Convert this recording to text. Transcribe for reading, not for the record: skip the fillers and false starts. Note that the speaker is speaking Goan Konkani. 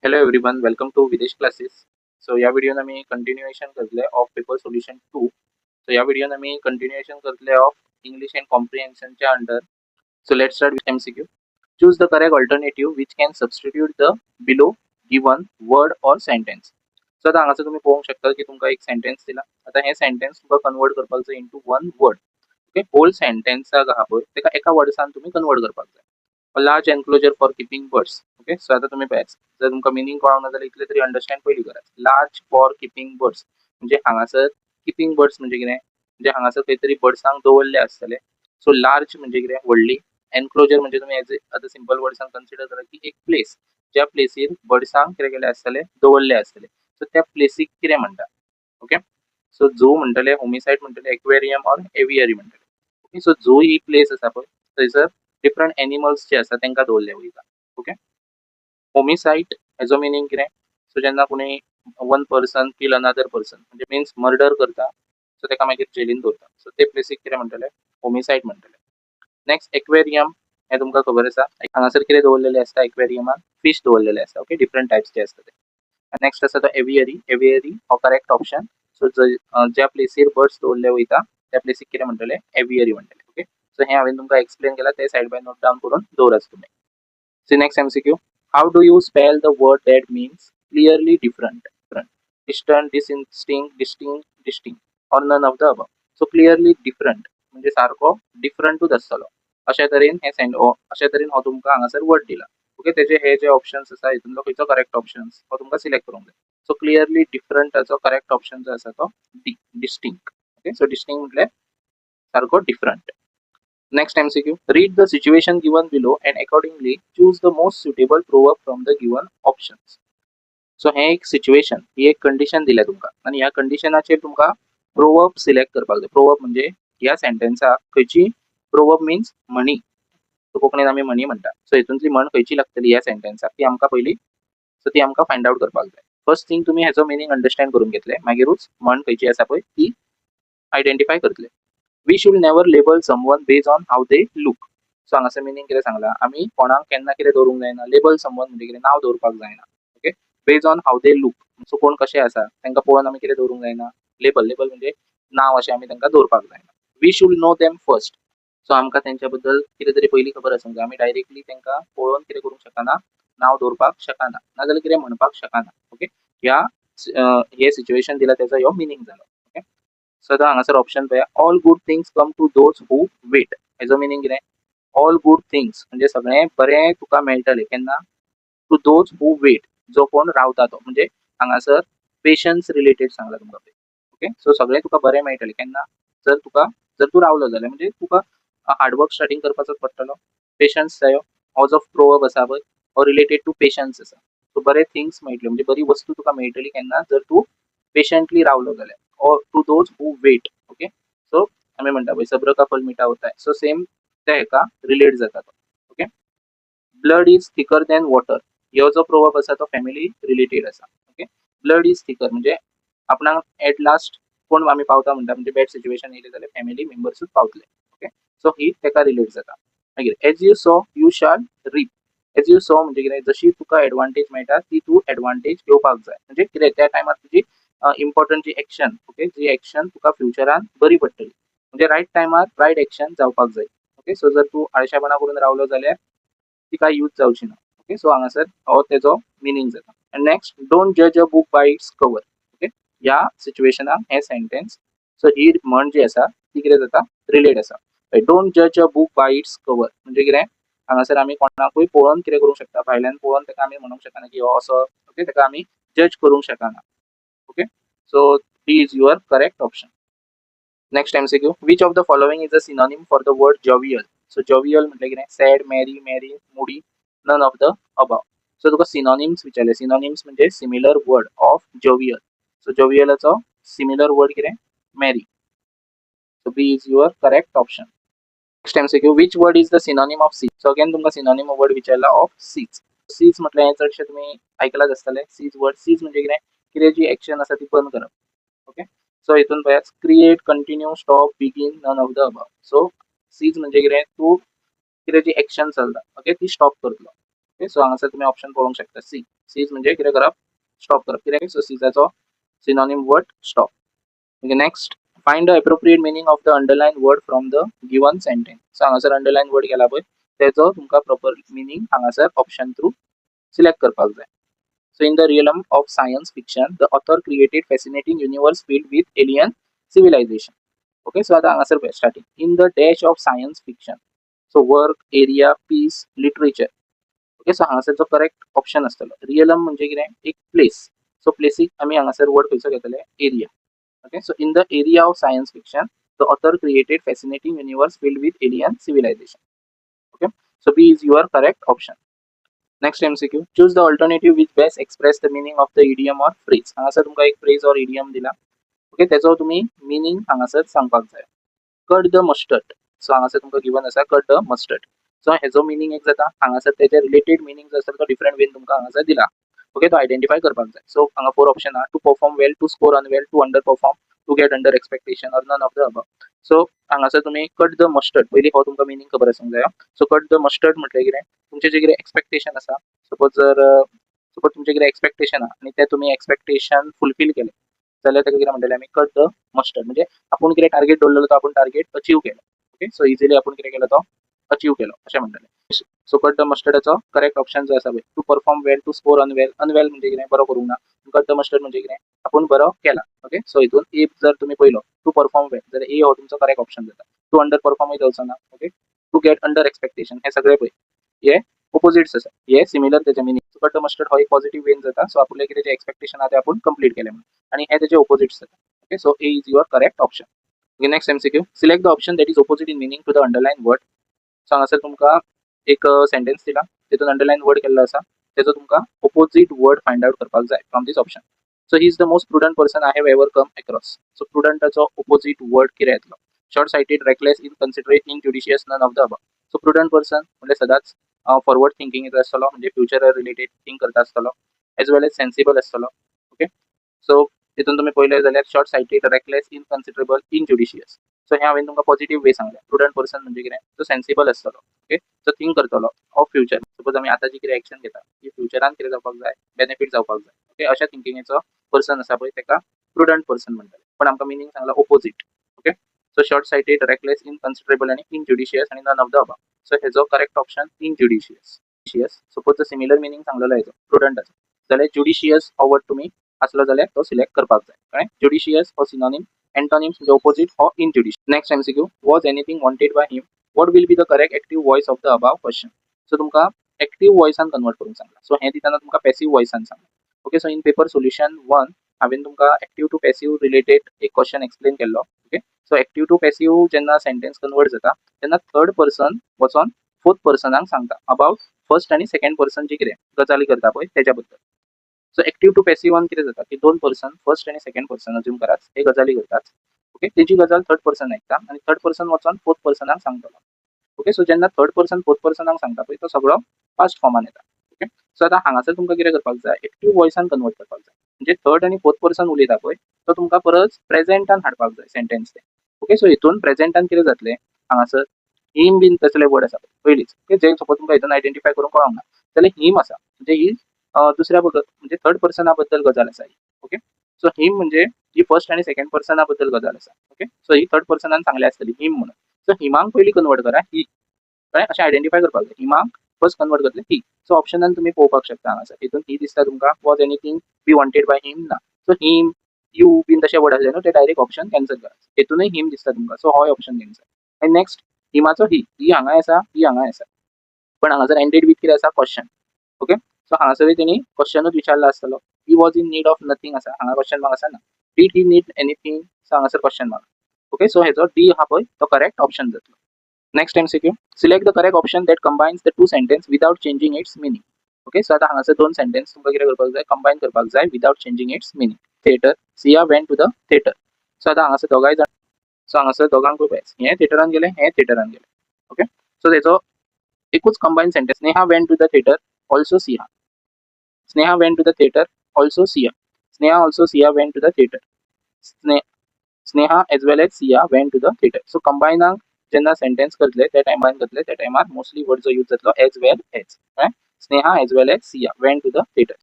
Hello everyone, welcome to Videsh Classes. So ह्या व्हिडिओन आमी कंटिन्युएशन करतले of paper solution to. So ह्या व्हिडिओन आमी कंटिन्युएशन करतले ऑफ इंग्लिश अँड कॉम्प्रिहेन्शनच्या under. So let's start with MCQ. Choose the correct alternative which can substitute the below given word or sentence. So आतां हांगासर तुमी पळोवंक शकता की तुमकां एक सेंटेन्स दिला. आतां हें सेंटेन्स तुमकां कन्वर्ट करपाक जाय into one word, okay? Whole सेंटेन्साक आहा पळय, तेका एका वर्डसान तुमी कन्वर्ट करपाक जाय. A large enclosure for keeping birds, okay? So आतां तुमी पळयात, जर तुमकां मिनींग कळोंक ना जाल्यार इतलें तरी अंडरस्टँड पयलीं करात. लार्ज फॉर किपींग बर्ड्स म्हणजे हांगासर किपींग बर्ड्स म्हणजे कितें? म्हणजे हांगासर खंय तरी बर्ड्सांक दवरले आसतले. सो लार्ज म्हणजे कितें? व्हडली. एनक्लोजर म्हणजे तुमी एज आतां सिंपल वर्ड्सान कन्सिडर करा की एक प्लेस, ज्या प्लेसीर बर्ड्सांक कितें केलें आसतलें? दवरले आसतले. सो त्या प्लेसीक कितें म्हणटा? ओके, सो झू म्हणटले, होमिसायड म्हणटले, एक्वेरियम ऑर एवियरी म्हणटले. ओके, सो झू ही प्लेस आसा पळय, थंयसर डिफरंट एनिमल्स जे आसा तांकां दवरले वयता. ओके, होमिसायड हेजो मिनींग कितें? सो जेन्ना कोणी one person kill another person, म्हणजे मिन्स मर्डर करता, सो ताका मागीर जेलीन दवरता. सो ते प्लेसीक कितें म्हणटले? होमिसायड म्हणटले. नेक्स्ट, एक्वेरियम हें तुमकां खबर आसा. हांगासर कितें दवरलेलें आसता? एक्वेरियमान फिश दवरलेले आसता, ओके, डिफरंट टायप्स जे आसता ते. नेक्स्ट आसा तो एवियरी. एवियरी हो करेक्ट ऑप्शन. सो ज्या प्लेसीर बर्ड्स दवरले वयता, त्या प्लेसीक कितें म्हणटले? एवियरी म्हणटले. ओके, सो हें हांवें तुमकां एक्सप्लेन केलां, ते सायड बाय नोट डावन करून दवरात तुमी. See next MCQ. How do you spell the word that means clearly different? Distant, distinct, distinct, distinct or none of the above. So clearly different म्हणजे सारको डिफरंटूच आसतलो, अशा तरेन हे सेंड अशा तरेन हो तुमकां हांगासर वर्ड दिला. ओके, तेजे हे जे ऑप्शन्स आसा, हितूंतलो खंयचो करेक्ट ऑप्शन्स हो तुमकां सिलेक्ट करूंक जाय. सो क्लियरली डिफरंटाचो करेक्ट ऑप्शन जो आसा तो D, distinct. Okay, so distinct म्हटल्यार सारको different. Next MCQ. Read the situation given below and accordingly choose the most suitable proverb from the given options. So हें एक सिच्युएशन, ही एक कंडिशन दिल्या तुमकां आनी ह्या कंडिशनाचेर तुमकां प्रोवर्ब सिलेक्ट करपाक जाय. प्रोवर्ब म्हणजे ह्या सेंटेन्साक खंयची, प्रोवर्ब मिन्स म्हणी, सो कोंकणीन आमी म्हणी म्हणटा. सो हितूंतली म्हण खंयची लागतली ह्या सेंटेन्साक, ती आमकां पयली, सो ती आमकां फायंड आउट करपाक जाय. फर्स्ट थिंग, तुमी हेजो मिनींग अंडरस्टँड करून घेतले, मागीरूच म्हण खंयची आसा पळय ती आयडेंटिफाय करतले. We should never label someone based on how they look. So हांगासर मिनींग कितें सांगला? आमी कोणाक केन्ना कितें दवरूंक जायना? लेबल समवन म्हणजे कितें? नांव दवरपाक जायना, okay, based on how they look. So कोण कशे आसा तांकां पळोवन आमी कितें दवरूंक जायना? लेबल. लेबल म्हणजे नांव अशें आमी तांकां दवरपाक जायना. We should know them first. So आमकां तेंच्या बद्दल कितें तरी पयलीं खबर आसूंक जाय. आमी डायरेक्टली तांकां पळोवन कितें करूंक शकना? नांव दवरपाक शकना, नाजाल्यार कितें म्हणपाक शकना. ओके, ह्या हे सिच्युएशन दिला, तेजो ह्यो मिनींग जालो. ओके, सो आतां हांगासर ऑप्शन पळया. All good things come to those who wait. हेजो मिनींग कितें? ऑल गुड थिंग्स म्हणजे सगळें बरें तुका मेळटलें केन्ना? टू those who wait, जो कोण रावता तो. म्हणजे हांगासर पेशन्स रिलेटेड सांगला तुमकां. ओके, सो सगळें तुका बरें मेळटलें केन्ना? जर तुका, जर तूं रावलो जाल्यार. म्हणजे तुका हार्डवर्क स्टार्टींग करपाचोच पडटलो, पेशन्स जायो. हो जो प्रोवर्ब आसा पळय, हो रिलेटेड टू पेशन्स आसा. सो बरे थिंग्स मेळटले म्हणजे बरी वस्तू तुका मेळटली केन्ना? जर तूं पेशंटली रावलो जाल्यार, or to those who wait. Okay, so आमी म्हणटा पळय, सब्र का फल मीठा होता है. सो सेम त्या हेका रिलेट जाता तो. Okay, blood is thicker than water, ह्यो जो प्रोवर्ब आसा तो फॅमिली रिलेटेड आसा. ओके, ब्लड is thicker म्हणजे आपणाक एट लास्ट कोण आमी पावता म्हणटा? म्हणजे बॅड सिच्युएशन येयलें जाल्यार फॅमिली मेंबर्सूच पावतले. ओके, सो ही तेका रिलेट जाता. मागीर as you sow, you shall reap. As you sow म्हणजे कितें? जशी तुका एडवांटेज मेळटा, ती तूं एडवांटेज घेवपाक जाय. म्हणजे कितें, त्या टायमार तुजी इम्पॉर्टंट जी एक्शन, ओके, जी एक्शन तुका फ्युचरान बरी पडटली. म्हणजे रायट टायमार रायट एक्शन जावपाक जाय. ओके, सो जर तूं आळशेपणा करून रावलो जाल्यार ती काय यूज जावची ना. ओके, सो हांगासर हो तेजो मिनींग जाता. And next, don't judge a book by its cover. Okay, ह्या सिच्युएशनाक हें सेंटेन्स, सो ही म्हण जी आसा ती कितें जाता? रिलेट आसा. Don't judge a book by its cover म्हणजे कितें? हांगासर आमी कोणाकूय पळोवन कितें करूंक शकता? भायल्यान पळोवन ताका आमी म्हणूंक शकना की हो असो. ओके, ताका आमी जज करूंक शकना. Okay, so D is your correct option. Next MCQ. Which of the following is a synonym for the word jovial? So jovial म्हटल्यार कितें? Sad, merry, merry, moody, none of the above. So तुका सिनोनिम्स विचारले. सिनोनिम्स म्हणजे similar word of jovial. So जोवियलाचो सिमिलर वर्ड कितें? Merry. So B is your correct option. Next MCQ. Which word is the synonym of seize? So again तुमकां सिनोनिम वर्ड विचारला ऑफ सीज. सीज म्हटल्यार हें चडशें तुमी आयकलाच आसतलें, सीज वर्ड. सीज म्हणजे कितें? कितें जी एक्शन आसा ती बंद करप. ओके, सो हितून पळयात, create, continue, stop, begin, none of the above. So seize म्हणजे कितें? तूं कितें जी एक्शन चलता, ओके, ती स्टॉप करतलो. ओके, सो हांगासर तुमी ऑप्शन पळोवंक शकता. सी, सीज म्हणजे कितें करप? स्टॉप करप. कित्याक? सो सीजाचो synonym word stop. Okay, next, find the appropriate meaning of the underline word from the given sentence. So हांगासर अंडरलायन वर्ड केला पळय, तेजो तुमकां प्रॉपर मिनींग हांगासर ऑप्शन थ्रू सिलेक्ट करपाक जाय. So in the realm of science fiction, the author created fascinating universe filled with alien civilization. Okay, so आता हांगासर पळय, starting in the dash of science fiction. So work, area, piece, literature. Okay, so हांगासर जो करेक्ट ऑप्शन आसतलो, रियलम म्हणजे कितें? एक प्लेस. सो प्लेसीक आमी हांगासर वर्ड खंयचो घेतले? Area. Okay, so in the area of science fiction, the author created fascinating universe filled with alien civilization. Okay, so B is your correct option. Next MCQ, choose the alternative which best express the meaning of the idiom or phrase. हांगासर तुमकां एक फ्रेज ऑर इडियम दिला. ओके, तेजो तुमी मिनींग हांगासर सांगपाक जाय. Cut the mustard. सो हांगासर तुमकां गिवन आसा कट the mustard. सो हेजो मिनींग एक जाता, हांगासर तेजे रिलेटेड मिनींग जो आसा तो डिफरंट वेन तुमकां हांगासर दिला. ओके, तो आयडेंटिफाय करपाक जाय. सो हांगा फोर ऑप्शन आहा: to perform well, to score unwell, to under perform, to get under expectation, or none of the above. So हांगासर तुमी कट the mustard, पयलीं हो तुमकां मिनींग खबर आसूंक जाय. सो कट the mustard म्हटल्यार कितें? तुमचें जें कितें एक्सपेक्टेशन आसा, सपोज तुमचें कितें एक्सपेक्टेशन आहा आनी तें तुमी एक्सपेक्टेशन फुलफील केलें जाल्यार ताका कितें म्हणटले आमी? Cut the mustard. म्हणजे आपूण कितें टार्गेट दवरलेलो तो आपूण टार्गेट अचीव केलो. ओके, सो इजिली आपूण कितें केलो, तो अचीव केलो अशें म्हणटले. सो कट the मस्टर्डाचो करेक्ट ऑप्शन जो आसा पळय, to perform well, to score unwell. Unwell म्हणजे कितें? बरो करूंक ना. कट the mustard म्हणजे कितें? आपूण बरो केला. ओके, सो हितून ए जर तुमी पळयलो, टू परफॉर्म वेल, जाल्यार ए हो तुमचो करेक्ट ऑप्शन जाता. टू अंडर परफॉर्मूय जावचो ना. Okay, to get under expectation, हे सगळे पळय हे ओपोजिट्स आसा, हे सिमिलर तेजे मिनींग. कट the mustard हो एक पॉझिटिव्ह वेन जाता. सो आपले कितें जे एक्सपेक्टेशन आहा ते आपूण कंप्लीट केलें म्हणून आनी हे तेजे ओपोजिट्स जाता. Okay, so A is your correct option. Okay, next MCQ, select the option that is opposite in meaning to the underline word. So हांगासर तुमकां एक सेंटेन्स दिला, तितून अंडरलायन वर्ड केल्लो आसा, तेजो तुमकां ओपोजीट वर्ड फायंड आउट करपाक जाय from this option. So he is the most prudent person I have ever come across. So प्रुडंटाचो opposite word कितें येतलो? Short sighted, reckless, inconsiderate, injudicious, none of the above. So prudent person म्हणजे सदांच फॉरवर्ड थिंकींग आसतलो, म्हणजे फ्युचर रिलेटेड थिंक करता आसतलो, एज वेल एज सेन्सिबल आसतलो. ओके, सो तितून तुमी पळयलें जाल्यार short sighted, reckless, inconsiderable, injudicious. So हें हांवें तुमकां पॉझिटिव्ह वे सांगलें. प्रुडंट पर्सन म्हणजे कितें? तो सेन्सिबल आसतलो. ओके, सो थिंक करतलो ऑफ फ्युचर. सपोज आमी आतां जी कितें एक्शन घेता ती फ्युचरान कितें जावपाक जाय, बेनिफीट जावपाक जाय. ओके, अशा थिंकिंगेचो पर्सन आसा पळय, ताका प्रुडंट पर्सन म्हणटले. पण आमकां मिनींग सांगला opposite. Okay, so short sighted, reckless, inconsiderable आनी इनज्युडिशियस आनी none of the above. So हेजो करेक्ट ऑप्शन इनज्युडिशियस. सपोज जर सिमिलर मिनींग सांगलेलो हेजो प्रुडंटाचो जाल्यार ज्युडिशियस हो वर्ड तुमी आसलो जाल्यार तो सिलेक्ट करपाक जाय. कळ्ळें? ज्युडिशियस हो सिनोनीम, एंटोनिम्स म्हणजे ओपोजीट हो injudicious. Next MCQ, was anything wanted by him? What will be the correct active voice of the above question? So तुमकां एक्टीव वॉयसान कन्वर्ट करूंक सांगला. सो हें दितना तुमकां पॅसिव वॉयसान सांगला. Okay, so in paper solution one हांवें तुमकां एक्टीव टू पॅसिव रिलेटेड एक क्वेश्चन एक्सप्लेन केल्लो. Okay, so active to passive जेन्ना सेंटेन्स कन्वर्ट जाता तेन्ना थर्ड पर्सन वचोन फोर्थ पर्सनाक सांगता अबाउट फर्स्ट आनी सेकंड पर्सन जी कितें गजाली करता पळय तेच्या बद्दल. सो एक्टीव टू पॅसिवान कितें जाता की दोन पर्सन, फर्स्ट आनी सेकंड पर्सन अज्यूम करात, हे गजाली करतात. ओके, तेजी गजाल थर्ड पर्सन आयकता आनी थर्ड पर्सन वचोन फोर्थ पर्सनाक सांगतलो. ओके, सो जेन्ना थर्ड पर्सन फोर्थ पर्सनाक सांगता पळय, तो सगळो पास्ट फॉर्मान येता. ओके, सो आतां हांगासर तुमकां कितें करपाक जाय? एक्टीव वॉयसान कन्वर्ट करपाक जाय. म्हणजे थर्ड आनी फोर्थ पर्सन उलयता पळय, तो तुमकां परत प्रेझेंटान हाडपाक जाय सेंटेन्स ते. ओके, सो हितून प्रेझेंटान कितें जातलें? हांगासर हिम बीन तसले वर्ड आसा पयलींच. ओके, जे सपोज तुमकां हितून आयडेंटिफाय करूंक कळोंक ना जाल्यार हिम आसा, म्हणजे ही दुसऱ्या बद्दल, म्हणजे थर्ड पर्सना बद्दल गजाल आसा ही. ओके, सो हिम म्हणजे ही फर्स्ट आनी सेकंड पर्सना बद्दल गजाल आसा. ओके, सो ही थर्ड पर्सनान सांगल्या आसतली हिम म्हणून. सो हिमाक पयलीं कन्वर्ट करा ही. कळ्ळें? अशें आयडेंटिफाय करपाक जाय. हिमाक फर्स्ट कन्वर्ट करतले ही. सो ऑप्शनान तुमी पळोवपाक शकता, हांगासर हितून ही दिसता तुमकां. Was anything be wanted by him? ना. सो हिम, you been तशे वर्ड आसले न्हू, ते डायरेक्ट ऑप्शन कॅन्सल करा. हेतूनय हिम दिसता तुमकां, सो होय ऑप्शन कॅन्सल. आनी नेक्स्ट हिमाचो ही, ही हांगाय आसा, ही हांगाय आसा, पण हांगासर एंडेड विथ कितें आसा? क्वेश्चन. ओके, सो हांगासरूय तेणी क्वेश्चनूच विचारला आसतलो. He was in need of nothing आसा, हांगा क्वेश्चन मार्क आसा ना. Did he need anything? So हांगासर क्वेश्चन मार्क. ओके, सो हेजो डी आहा पळय, तो करेक्ट ऑप्शन जातलो. Next MCQ, select the correct option that combines the two sentence without changing its meaning. Okay, so आतां हांगासर दोन सेंटेन्स तुमकां कितें करपाक जाय? कंबायन करपाक जाय without changing its meaning. Theatre, Siya went to the theatre. So आतां हांगासर दोगांय जाण, सो हांगासर दोगांकूय पळय, हें थिएटरान गेलें, हें थिएटरान गेलें. ओके, सो तेजो एकूच combine sentence, Sneha went to the theatre also Siya. Sneha went to the theatre also Siya. Sneha also Siya went to the theatre. Sneha as well as Siya went to the theatre. So कंबायनाक जेन्ना सेंटेन्स करतले त्या टायमान करतले, त्या टायमार मोस्टली वर्ड जो यूज जातलो एज वेल एज. कळ्ळें? Sneha as well as Siya went to the theatre.